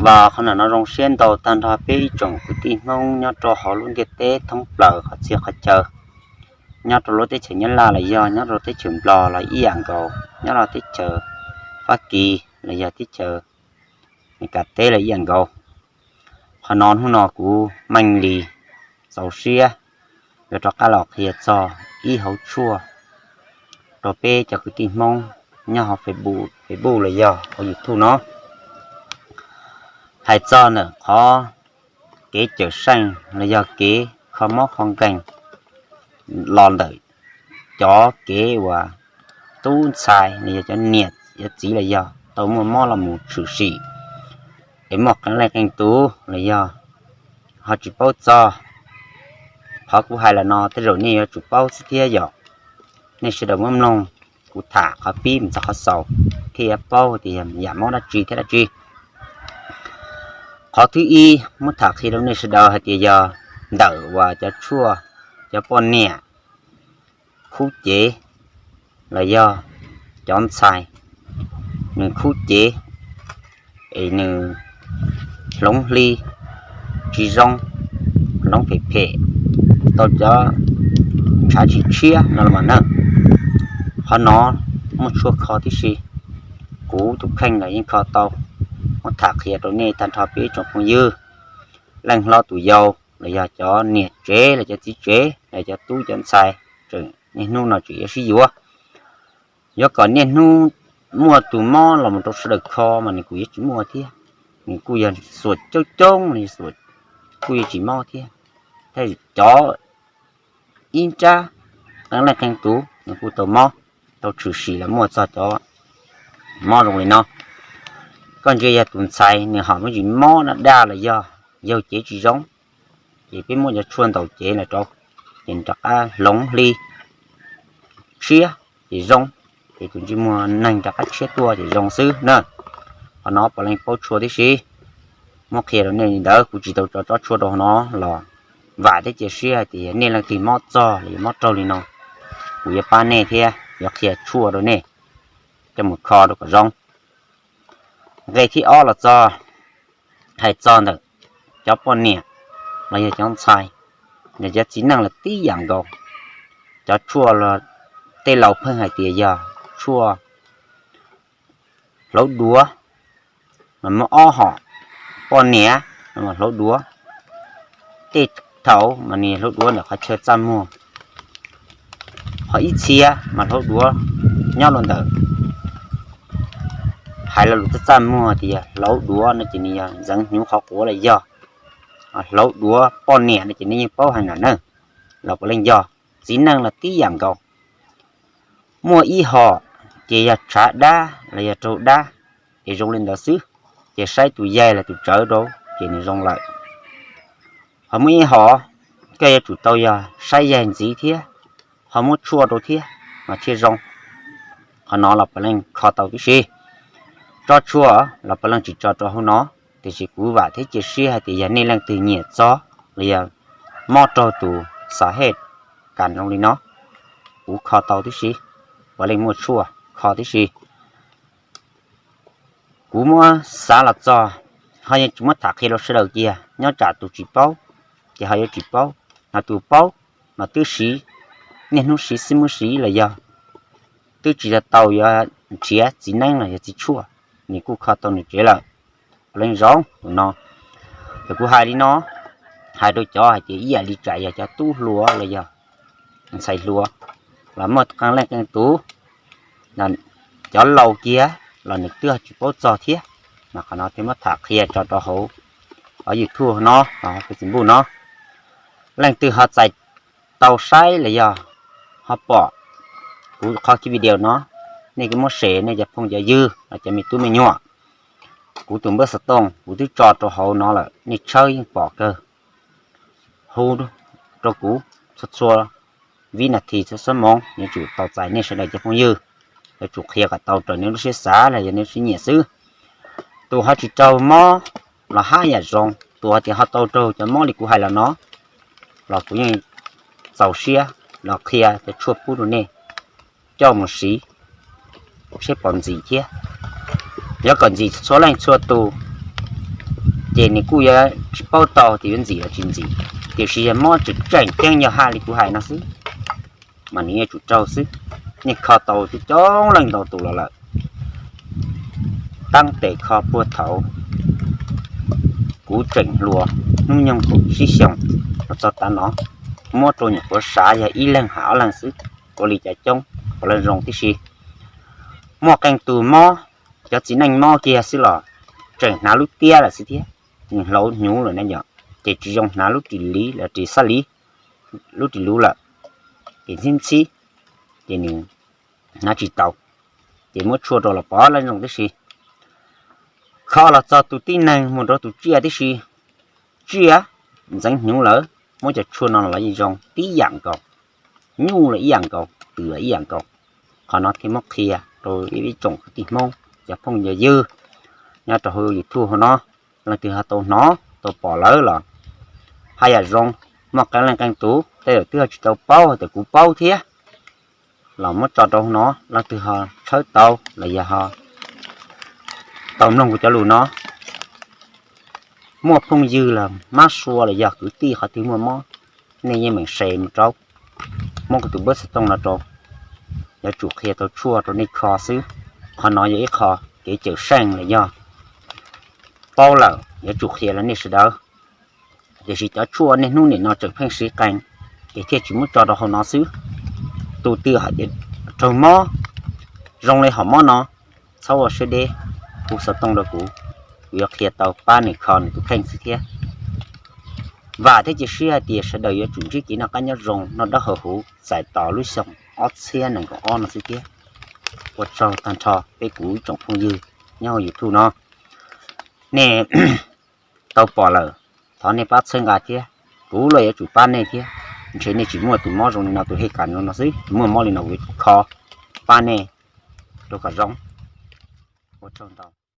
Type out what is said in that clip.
Vam qhov no zoo siab ntau tag nrho peb ib tsoom kwv tij Hmoob nyob rau hauv lub ntiaj teb thoob plaws qhov txhia qhov chaw, nyob rau lub teb chaws Nyab Laj los yog nyob rau teb chaws Nplog los ib yam nkaus, nyob rau teb chaws Fab Kis los yog teb chaws Meskas teb los ib yam nkaus. Qhov no hnub no kuv Meej Lis txaus siab yuav rov qab los qhia txog ib hauv tshuaj rau peb cov kwv tij Hmoob nyob hauv Facebook, Facebook los yog hauv YouTube no, hais txog ntawm qhov kev cawm seej los yog kev kho mob kho nkeeg los ntawm cov kev uas tub ntxhais los yog cov niam cov txiv los yog tau muaj mob los mus tshwm sim es muaj qee leej qee tus los yog ho tsis paub txog. Qhov kuv hais los no tej zaum nej yuav tsum paub xwb thiab yom. Nej sawv daws muab mloog kuv tham qhov pib mus txog qhov xaus thiaj yuav paub tias yam mob dab tsi thiab dab tsi. Qhov thib ib muab tham qhia rau nej sawv daws hais tias yog ntawm uas cov tshuaj, cov poj niam khub cev los yog cov ntxhais nws khub cev es nws hloov hli tsis zoo, hloov phem phem, tau cov ntshav tsis tshiab no los mas na. Qhov no muaj tshuaj kho tib si, kuv tus kheej los yeej kho tau. Muab tham qhia rau nej tag nrho peb ib tsoom phooj ywg, leej hlob tus yau los yog cov niam tsev los cov txiv tsev los cov tub cov ntxhais tseem niaj hnub no tseem yuav sib yuav. Yuav kom niaj hnub muaj tus mob los mus rau sawv daws kho mas nws kuj yuav tsis muaj thiab. Nws kuj yog xuam coob coob li, kuj yuav tsis mob thiab. Thiab cov ib nrab qee leej qee tus nws kuj tau mob, tau tshwm sim los muaj txog cov mob zoo li no. Koj ntsia yog tus ntxhais nws ho muaj tsis mob daj daj los yog yug cev tsis zoo, ces peb muab cov tshuaj ntaus cev los rau, ces rov qab hloov hli tshiab ces zoo, ces tus ntsej muag neeg rov qab tshiab tuaj ces zoo xwb na. Qhov no puav leej paub tshuaj tib si. Muab qhia rau nej li ntawd, kuv tsis tau tso tsob tshuaj rau hauv no los vam thiab cia siab hais tias nej leej twg mob txog los yog mob raug li no, kuv yuav pab nej thiab yuav qhia tshuaj rau nej coj mus kho rau kom zoo. Nqe thib ob los txog hais txog ntawm cov poj niam los yog cov ntxhais, yog cov txiv neej los tib yam nkaus. Cov tshuaj los tej laus pheej hais tias yog tshuaj hlauv duav, mas muaj ob hom. Poj niam mas hlauv duav, tej thaum mas nws hlauv duav ntawm qhov chaw txaj muag, ho ib txhia mas hlauv duav nyob rau ntawm, hais lo lus txaj txaj muag tias hlauv duav no ces nws yog ntxeev hnyuv qhov quav los yog, hlauv duav poj niam no ces nej yeej paub heev lawm na, los puav leej yog. Txiv neej los tib yam nkaus. Muaj ib hom ces yog tshav dab los yog raug dab, ces zoo li ntawd xwb, ces saib tus yaig los tus tsawv rau ces nws zoo lawm. Ho muaj ib hom koj yuav tsum tau yog saib yaig ntxiv thiab, ho muab tshuaj rau thiab mas thiaj zoo. Qhov no los puav leej kho tau tib si. Tsob tshuaj los puav leej tsis tso rau hauv no, tiam sis kuv vam thiab cia siab hais tias yog nej leej twg nyiam txog los yog mob raug tus xav hej kas zoo li no, kuv kho tau tib si, puav leej muaj tshuaj kho tib si. Kuv muab xav los txog, ho yeej tsis muab tham qhia rau sawv daws cia, nyob tsam tus tsis paub ces ho yuav tsis paub, ho tus paub mas twb siv, niaj hnub siv xib muab siv los yog twb tsis tau tau yuav nrhiav txiv neeb los yog txiv tshuaj, nws kuj kho tau nws tsev lawm. Puav leej zoo tus no. Ces kuv hais li no, hais rau cov hais tias ib yam li tsam yog cov tub hluas los yog ntxhais hluas los muaj qee leej qee tus, cov laus kiag los nws twb tsis paub txog thiab. Mas qhov no thiaj muab tham qhia tso rau hauv, hauv YouTube no, hauv Facebook no. Leej twg ho txais tau saib los yog ho pom kuv qhov video no, nej kuj muab share nej cov phooj cov ywg los cov me tub me nyuam. Kuv tus npawb xov tooj kuv twb tso rau hauv no lawm, nej tshawb yeej pom kawg. Hu rau kuv txhua txhua vib nas this txhua xuab moos, yuav tsum tau txais nej sawv daws cov phooj ywg. Yuav tsum qhia kom tau raws nej lub siab xav los yog nej lub siab nyiam xwb. Tus ho tsis raug mob los haj yam zoo, tus hais tias ho tau raug cov mob li kuv hais los no los kuv yeej txaus siab los qhia cov tshuaj pub rau nej coj mus siv, seb puas ntxim thiab. Yuav kom ntxim txhua leej txhua tus, Ces nws kuj yuav tsis paub tau tias yuav ntxim los tsis ntxim, tiam sis yog mob tseem tseem ceeb yog haj li kuv hais no xwb, mas nws yuav tsum raug xwb. Nej kho tau coob coob leej ntau tus los lawm. Tab tes kho puag thaum kuv tseem hluas, hnub nyoog kaum tsib xyoos los txog tav no, muab rau nyuam qhuav sav yog ib leeg hab ob leeg xwb, ua li cas coob, puav leej zoo tib si. Muaj qee tus mob, cov txiv neej mob kiag xwb los tseem hnav lub tiab lawm xwb thiab. Nws hlauv hnyuv lawm ne yom, ces tsis zoo hnav lub ris liv los ris xab liv, lub ris luv lawm, ces ntxhib ntxhib, ces nws hnav tsis tau, ces muab tshuaj rau los puav leej zoo tib si. Kho los txog tus tib neeg mus rau tus tsiaj tib si, tsiaj ntxeev hnyuv lawm, muab cov tshuaj no los yeej zoo tib yam nkaus, nyuj los ib yam nkaus, twm los ib yam nkaus. Qhov no thiaj muab qhia rau ib tsoom kwv tij Hmoob, cov phooj ywg nyob rau hauv YouTube hauv no, leej twg ho tau hnov tau pom lawm los haj yam zoo. Muaj qee leej qee tus tej zaum twb ho tsis tau paub, hais tias kuv paub thiab los muab tso rau hauv no, leej twg ho tshawb tau los yog ho tau mloog kuv cov lus no. Muaj phooj ywg los mab sua los yog kwv tij qhov twg muaj mob, nej yeej meem share mus rau, muab kuv tus npawb xov tooj no rau, yuav tsum qhia tau tshuaj rau nej kho xwb. Qhov no yog ib qho kev cawm seej los yog paub lawm yuav tsum qhia rau nej sawv daws. Tiam sis cov tshuaj niaj hnub nim no tseem pheej siv qee, ces thiaj tsis muab tso rau hauv no xwb. Tus twg hais tias raug mob zoo li hom mob no, txhob ua siab deb, hu xov tooj rau kuv, kuv yuav qhia tau pab nws kho nws tus kheej xwb thiab. Vam thiab cia siab hais tias sawv daws yuav tsum ntsib kev noj qab nyob zoo, noj dawb haus huv txais tos lub xyoo ob txhiab nees nkaum ob no xwb thiab. Ua tsaug tag nrho peb kuv ib tsoom phooj ywg nyob hauv YouTube no, nej tau pom lawm, thov nej pab txhawb nqa thiab, kuv los yuav tsum pab nej thiab. Ntshe nej tsis muaj tus mob zoo li no, tus hej kas no xwb, muaj mob li no kuv yuav tsum kho pab nej rau kom zoo. Ua tsaug ntau.